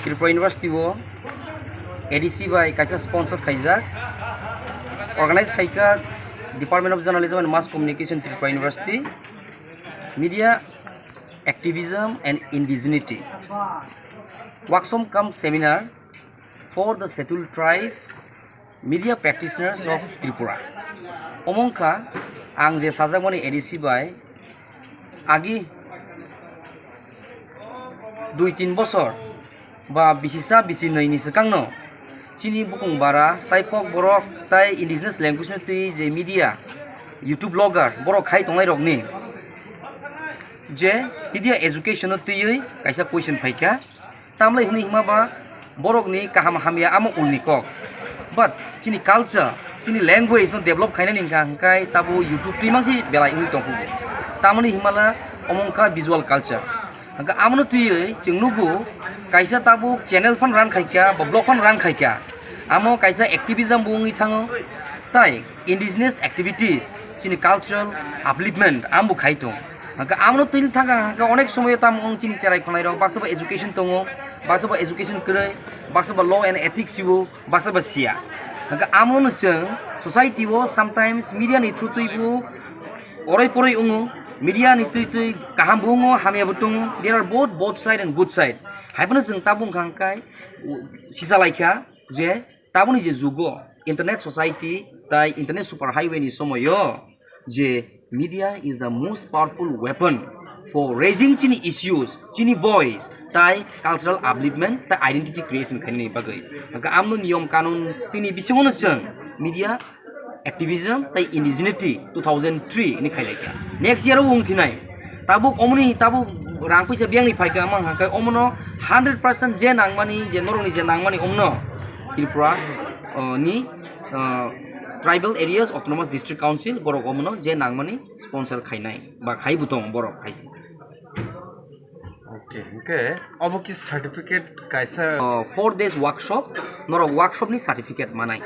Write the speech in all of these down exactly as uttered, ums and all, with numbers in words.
Tripura University o A D C bai kaisa sponsor khaijak, organize khaikha Department of Journalism and Mass Communication, Tripura University, Media Activism and Indigeneity, workshop cum seminar for the Scheduled Tribe media practitioners of Tripura. Omo wngkha ang je sajakmani A D C bai agi dui tin bosor ba bisisa bisi nwi ni swkangno chini bukung bara tai kokborok tai indigenous language no twi je media, YouTube blogger borok khai tongnai rokni je media education no twiwi kaisa question phaikha. Tamle hwnwi hima ba borokni kaham hamya amo ulni kok. But chini culture, chini language no develop khainani hwnkha hwnkhe tabo YouTube twi mangsi belai wngwi tongkhugo. Tamoni himala omo wngkha visual culture. Hwnkhe amono twiwi chwng nugo kaisa tabuk channel phan run khaikha, ba blog phan run khaikha. Amo kaisa activism bo wngwi thango. Tai indigenous activities, chini cultural upliftment, ang bo khai tong. Hwnkhe amono twi thangkha, hwnkhe onek somoyo tamo wng chini cherai khonai rok, baksa ba education tongo, baksa ba education kwrwi, baksa ba law and ethics sio, baksa ba sia. Hwnkhe amono chwng society o sometimes media ni through twi bo orai poroi wngo, media ni twi twi kaham bo wngo, hamya bo tongo. There are both, both side and good side. Haiphano chwng tabuk hwnkha hwnkhe sisa laikha je, taboni je jugo internet society tai internet super highway ni somoyo je media is the most powerful weapon for raising chini issues, chini voice tai cultural upliftment tai identity creation khainani bagwi. Hwnkhe amno niyom kanun tini bisingono chwng media activism tai indigeneity two thousand three ni khailai kha. Next year o wng thinai. Tabuk omoni tabuk rang puisa biyang ni phaikha, amang hwnkhe omono hundred percent je nangmani, je norokni je nangmani omono Tripura, uh, ni, uh, Tribal Areas Autonomous District Council borok omono je nangmani sponsor khainai ba khai butong borok hai se. Okay, okay. Obo ki certificate kaisa? Uh, four days workshop, norok workshop ni certificate manai.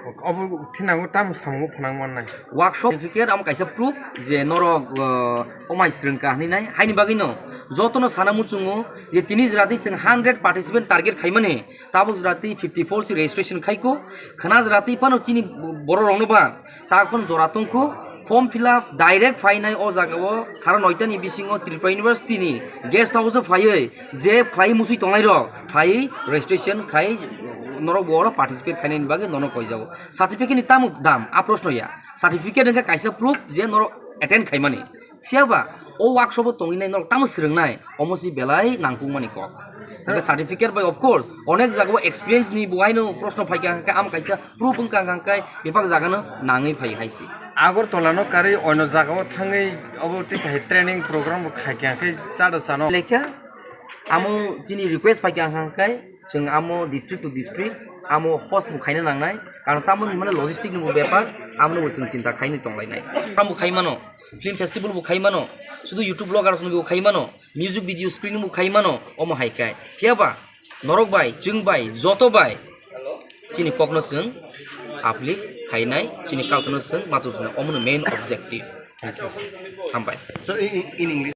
Obo thinango tamo samungo phwnang mannai? Workshop certificate amo kaisa proof je norok, uh, omai swrwngkha hinwi nai. Haini bagwi no jotono sana muchungo je tini jora twi chwng hundred participant target khaimani, tabuk jora twi fifty four si registration khaiko. Khwna jora twi phano chini borok rokno ba tak phano jora tongkho. Form fill up direct phainai o jaga o sara noita ni bisingo Tripura University ni guest house o phaiwi je phlai musui tongnai rok phai registration khai norok bo oro participate khainani bagwi nono koijago. Certificate ni tamo dam a proshno ya. Certificate hwnkhe kaisa proof je norok attend khaimani. Phiya ba o workshop o tongwi nai norok tamo swrwngnai, omo si belai nangkukmani kok. Hwnkhe certificate bai of course onek jaga o experience ni bo haino proshno phaikha, hwnkhe amo kaisa proof wngkha, hwnkhe bebak jaga no nangwi phai hai si. Agartala no karwi oino jaga o thangwi obo tei kahai training program bo khaikha, hwnkhe chada chano. Lekha amo chini request phaikha, hwnkhe chwng amo district to district amo host bo khaina nangnai, karon tamoni himano logistic ni bo bepar, amo no bo chwng chinta khaini tonglainai. Amo khai mano. Film festival bo khai mano, sudu YouTube vloggers no bo khai mano, music video screening bo khai mano, omo hai kai. Phiya ba norok bai, chwng bai, joto bai chini kokno chwng uplift khainai, chini culture no chwng matur jwnai, omo no main objective. Hambai. So in, in, in English.